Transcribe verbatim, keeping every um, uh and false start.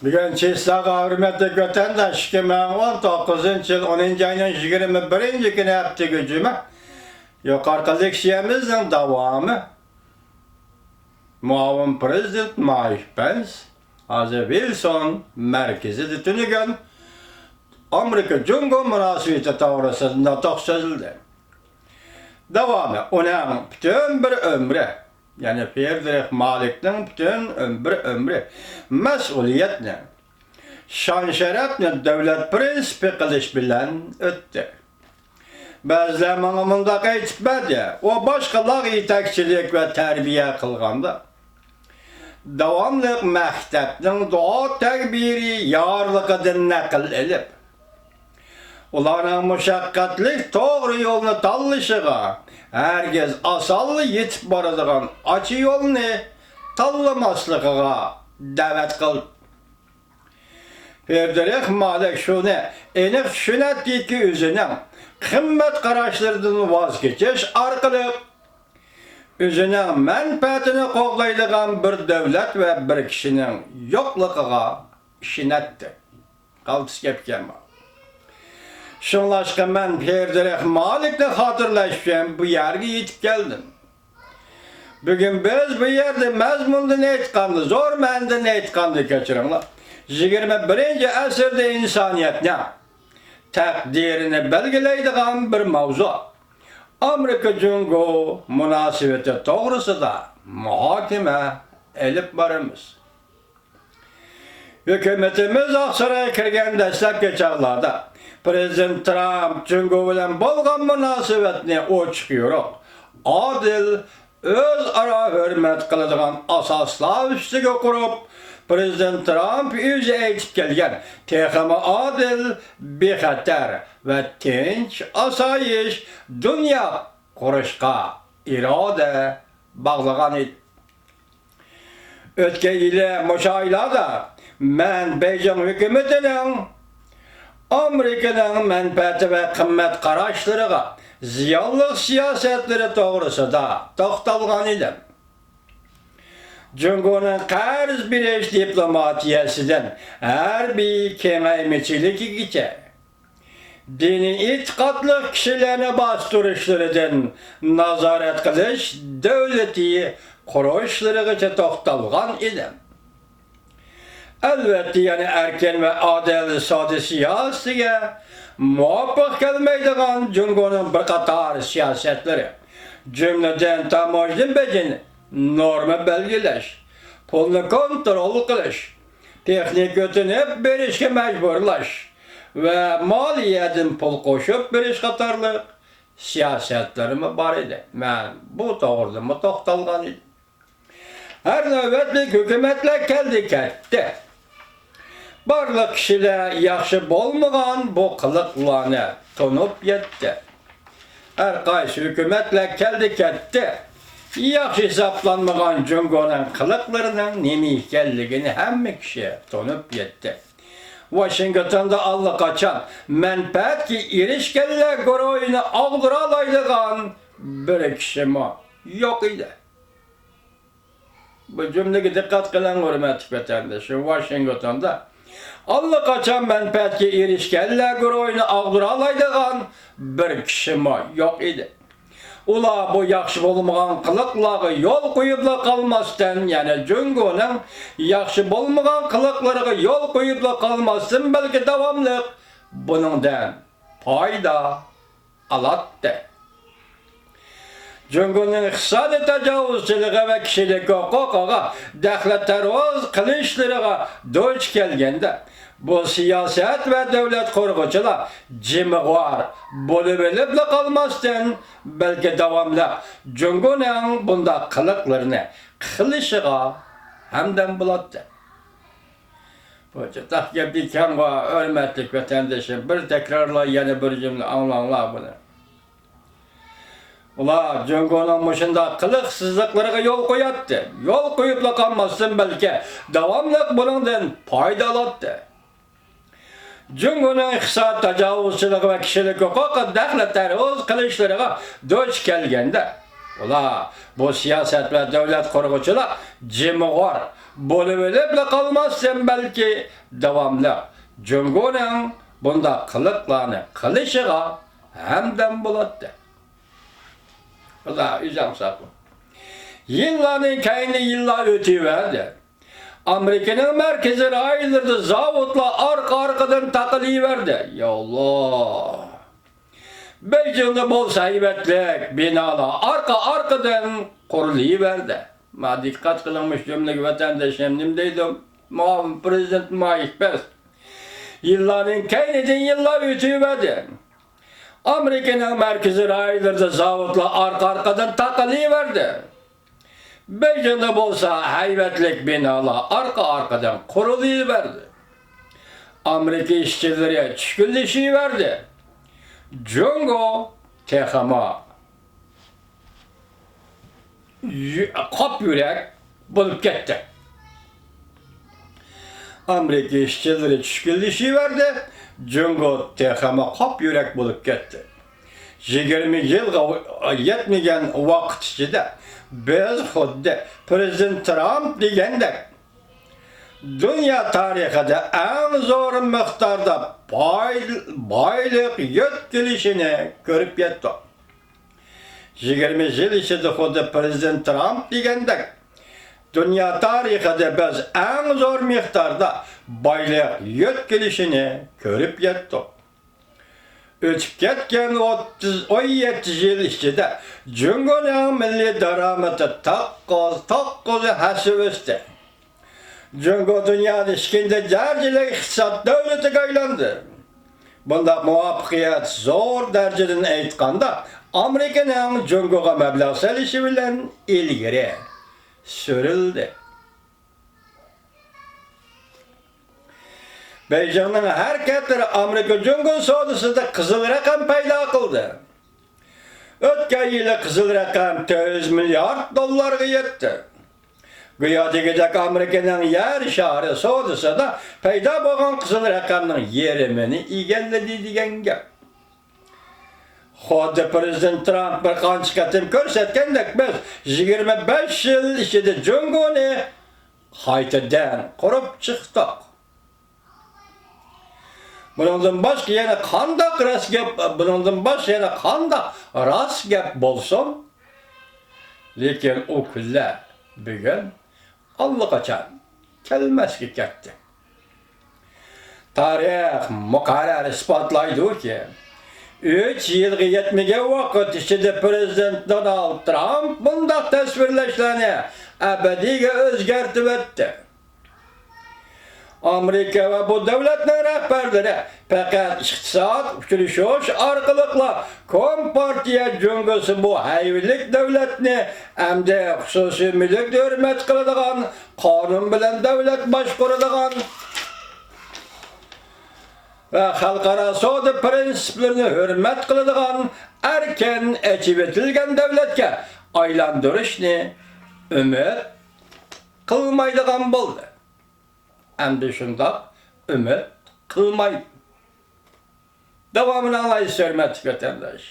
بۈگۈن چىسلاغا ھۆرمەتلىك ۋەتەنداش، ئىككى مىڭ ئون توققۇزىنچى يىل ئونىنچى ئاينىڭ يىگىرمە بىرىنچى كۈنى، ھەپتىگە جۈمە. يۇقىرىقى لېكسىيەمىزنىڭ داۋامى. مۇئاۋىن پىرېزىدېنت مايك پېنس ھازىر ۋىلسون مەركىزىدە تۈنۈگۈن ئامېرىكا جۇڭگو مۇناسىۋىتى توغرىسىدا نۇتۇق سۆزلىدى. داۋامى ئۇنىڭ پۈتۈن بىر ئۆمرى، يەنى فېدېرىخ مالىكنىڭ پۈتۈن ئۆم-، بىر ئۆمرى مەسئۇلىيەتنى، شان-شەرەپنى دۆلەت پىرىنسىپى قىلىش بىلەن ئۆتتى. بەزىلەر ماڭا مۇنداق ئېيتىپ بەردى، ئۇ باشقىلارغا يېتەكچىلىك ۋە تەربىيە قىلغاندا، داۋاملىق مەكتەپنىڭ دۇئا تەكبىرى يارلىقىدىن نەقىل ئېلىپ، ئۇلارنىڭ مۇشەققەتلىك توغرا يولنى تاللىشىغا، ھەرگىز ئاسانلا يېتىپ بارىدىغان ئاچا يولنى تاللىماسلىقىغا دەۋەت قىلدى. فېدېرىخ مالىك شۇنى ئېنىق چۈشىنەتتىكى، ئۆزىنىڭ قىممەت قاراشلىرىدىن ۋاز كېچىش ئارقىلىق ئۆزىنىڭ مەنپەئەتىنى قوغدايدىغان بىر دۆلەت ۋە بىر كىشىنىڭ يوقلۇقىغا ئىشىنەتتى. قالتىس گەپكەن بۇ. شۇڭلاشقا مەن فېدېرىخ مالىكنى خاتىرىلەش ئۈچۈن بۇ يەرگە يېتىپ كەلدىم. بۈگۈن بىز بۇ يەردە مەزمۇندىن ئېيتقاندا، زور مەنىدىن ئېيتقاندا، كەچۈرۈڭلار، يىگىرمە بىرىنچى ئەسىردە ئىنسانىيەتنىڭ تەقدىرىنى بەلگىلەيدىغان بىر ماۋزۇ، ئامېرىكا جۇڭگو مۇناسىۋىتى توغرىسىدا مۇھاكىمە ئېلىپ بارىمىز. ھۆكۈمىتىمىز ئاقسارايغا كىرگەن دەسلەپكى چاغلاردا پىرېزىدېنت ترامپ جۇڭگو بىلەن بولغان مۇناسىۋەتنى ئوچۇق-يورۇق، ئادىل، ئۆزئارا ھۆرمەت قىلىدىغان ئاساسلار ئۈستىگە قۇرۇپ، پىرېزىدېنت ترامپ ئۆزى ئېيتىپ كەلگەن تېخىمۇ ئادىل، بىخەتەر ۋە تىنچ، ئاسايىش دۇنيا قۇرۇشقا ئىرادە باغلىغان ئىدى. ئۆتكەن يىلى مۇشۇ ئايلاردا مەن بېيجىڭ ھۆكۈمىتىنىڭ ئامېرىكىنىڭ مەنپەئەتى ۋە قىممەت قاراشلىرىغا زىيانلىق سىياسەتلىرى توغرىسىدا توختالغان ئىدىم. جۇڭگونىڭ قەرز بېرىش دىپلوماتىيەسىدىن ھەربىي كېڭەيمىچىلىكىگىچە، دىنىي ئېتىقادلىق كىشىلەرنى باستۇرۇشلىرىدىن نازارەت قىلىش دۆلىتى قۇرۇشلىرىغىچە توختالغان ئىدىم. ئەلۋەتتە، يەنە ئەركىن ۋە ئادىل سودا سىياسىتىگە مۇۋاپىق كەلمەيدىغان جۇڭگونىڭ بىر قاتار سىياسەتلىرى، جۈملىدىن تاموژنا بېجىنى، نورما بەلگىلەش، پۇلنى كونترول قىلىش، تېخنىكا ئۆتۈنۈپ بېرىشكە مەجبۇرلاش ۋە مالىيەدىن پۇل قوشۇپ بېرىش قاتارلىق سىياسەتلىرىمۇ بار ئىدى. مەن بۇ توغرىدىمۇ توختالغان ئىدىم. ھەر نۆۋەتلىك ھۆكۈمەتلەر كەلدى كەتتى. بارلىق كىشىلەر ياخشى بولمىغان بۇ قىلىقلارنى تونۇپ يەتتى. ھەر قايسى ھۆكۈمەتلەر كەلدى كەتتى، ياخشى ھېسابلانمىغان جۇڭگونىڭ قىلىقلىرىنىڭ نېمە ئىكەنلىكىنى ھەممە كىشى تونۇپ يەتتى. ۋاشىنگتوندا ئاللىقاچان مەنپەئەتكە ئېرىشكەنلەر گۇرۇھىنى ئاغدۇرالايدىغان بىر كىشىمۇ يوق ئىدى. بۇ جۈملىگە دىققەت قىلىڭ، ھۆرمەتلىك ۋەتەنداشلار. ۋاشىنگتوندا ئاللىقاچان مەنپەئەتكە ئېرىشكەنلەر گۇرۇھىنى ئاغدۇرالايدىغان بىر كىشىمۇ يوق ئىدى. ئۇلار بۇ ياخشى بولمىغان قىلىقلارغا يول قويۇپلا قالماستىن، يەنى جۇڭگونىڭ ياخشى بولمىغان قىلىقلىرىغا يول قويۇپلا قالماستىن، بەلكى داۋاملىق بۇنىڭدىن پايدا ئالاتتى. جۇڭگونىڭ ئىقتىسادىي تاجاۋۇزچىلىقى ۋە كىشىلىك ھوقۇقىغا دەخلى تەرۇز قىلىشلىرىغا دۇچ كەلگەندە، بۇ سىياسەت ۋە دۆلەت قۇرغۇچىلار جىمىغۇار بولۇۋېلىپلا قالماستىن، بەلكى داۋاملىق جۇڭگونىڭ بۇنداق قىلىقلىرىنى قىلىشىغا ھەمدەم بولاتتى. بۇ چاتاق گەپ ئىكەنغۇ، ھۆرمەتلىك ۋەتەندىشىم، بىر تەكرارلاي، يەنە بىر جۈملە ئاڭلاڭلار بۇنى. ئۇلار جۇڭگونىڭ مۇشۇنداق قىلىقسىزلىقلىرىغا يول قوياتتى. يول قويۇپلا قالماستىن، بەلكى داۋاملىق بۇنىڭدىن پايدا ئالاتتى. جۇڭگونىڭ ئىقتىساد تاجاۋۇزچىلىقى ۋە كىشىلىك ھوقۇققا دەخلى تەرۇز قىلىشلىرىغا دۇچ كەلگەندە، ئۇلار، بۇ سىياسەت ۋە دۆلەت قۇرغۇچىلار جىمىغۇر بولۇۋېلىپلا قالماستىن، بەلكى داۋاملىق جۇڭگونىڭ بۇنداق قىلىقلارنى قىلىشىغا ھەمدەم بولاتتى. خۇدا ئۆزۈڭ ساقلا. يىللاردىن كەينى يىللار ئۆتۈۋەردى. ئامېرىكىنىڭ مەركىزىي رايونلىرىدا زاۋۇتلار ئارقا-ئارقىدىن تاقىلىۋەردى. يا ئاللا! بېيجىڭدا بولسا ھەيۋەتلىك بىنالار ئارقا-ئارقىدىن قۇرۇلۇۋەردى. ما دىققەت قىلىڭ، مۇشۇ جۈملىگە ۋەتەنداشلىرىم نېمە دەيدۇ؟ مۇئاۋىن پىرېزىدېنت مايك پېنس. يىللاردىن كەينىدىن يىللار ئۆتۈۋەردى. ئامېرىكىنىڭ مەركىزىي رايونلىرىدا زاۋۇتلار ئارقا-ئارقىدىن تاقىلىۋەردى. بېيجىڭدا بولسا ھەيۋەتلىك بىنالار ئارقا-ئارقىدىن قۇرۇلۇۋەردى. ئامېرىكا ئىشچىلىرى چۈشكۈنلىشىۋەردى. جۇڭگو تېخىمۇ يۈ-، قاپيۈرەك بولۇپ كەتتى. ئامېرىكا ئىشچىلىرى چۈشكۈنلىشىۋەردى، جۇڭگو تېخىمۇ قاپيۈرەك بولۇپ كەتتى. يىگىرمە يىلغا يەتمىگەن ۋاقىت ئىچىدە بىز خۇددى پىرېزىدېنت ترامپ دېگەندەك دۇنيا تارىخىدا ئەڭ زور مىقداردا باي-، بايلىق يۆتكىلىشىنى كۆرۈپ يەتتۇق. يىگىرمە يىل ئىچىدە خۇددى پىرېزىدېنت ترامپ دېگەندەك، دۇنيا تارىخىدا بىز ئەڭ زور مىقداردا بايلىق يۆتكىلىشىنى كۆرۈپ يەتتۇق. ئۆتۈپ كەتكەن ئوتتۇز، ئون يەتتە يىل ئىچىدە جۇڭگونىڭ مىللىي دارامىتى توققۇز، توققۇز ھەسسە ئۆستى. جۇڭگو دۇنيادا ئىككىنچى دەرىجىلىك ئىقتىساد دۆلىتىگە ئايلاندى. بۇنداق مۇۋەپپەقىيەت زور دەرىجىدىن ئېيتقاندا، ئامېرىكىنىڭ جۇڭگوغا مەبلەغ سېلىشى بىلەن ئىلگىرى سۈرۈلدى. بېيجىڭنىڭ ھەرىكەتلىرى ئامېرىكا جۇڭگو سودىسىدا قىزىل رەقەم پەيدا قىلدى. ئۆتكەن يىلى قىزىل رەقەم تۆت يۈز مىليارد دوللارغا يەتتى. گويا دېگۈدەك ئامېرىكىنىڭ يەر شارى سودىسىدا پەيدا بولغان قىزىل رەقەمنىڭ يېرىمىنى ئىگىلىدى دېگەن گەپ. خۇددى پىرېزىدېنت ترامپ بىر قانچە قېتىم كۆرسەتكەندەك، بىز يىگىرمە بەش يىل ئىچىدە جۇڭگونى قايتىدىن قۇرۇپ چىقتۇق. بۇنىڭدىن باشقا يەنە قانداق راست گەپ، بۇنىڭدىن باشقا يەنە قانداق راست گەپ بولسۇن؟ لېكىن ئۇ كۈنلەر بۈگۈن ئاللىقاچان كەلمەسكە كەتتى. تارىخ مۇقەررەر ئىسپاتلايدۇكى، ئۈچ يىلغا يەتمىگەن ۋاقىت ئىچىدە پىرېزىدېنت دونالد ترامپ بۇنداق تەسۋىرلەشلەرنى ئەبەدىيگە ئۆزگەرتىۋەتتى. ئامېرىكا ۋە بۇ دۆلەتنىڭ رەھبەرلىرى پەقەت ئىقتىساد ئۇچرىشىش ئارقىلىقلا كومپارتىيە جۇڭگوسى بۇ ھەيۋىلىك دۆلەتنى ئەمدى خۇسۇسىي مۈلۈكنى ھۆرمەت قىلىدىغان، قانۇن بىلەن دۆلەت باشقۇرىدىغان ۋە خەلقئارا سودا پىرىنسىپلىرىنى ھۆرمەت قىلىدىغان ئەركىن ئېچىۋېتىلگەن دۆلەتكە ئايلاندۇرۇشنى ئۈمىد قىلمايدىغان بولدى. ئەمدى شۇنداق ئۈمىد قىلمايدۇ. داۋامىنى ئاڭلايسىز، ھۆرمەتلىك ۋەتەنداش.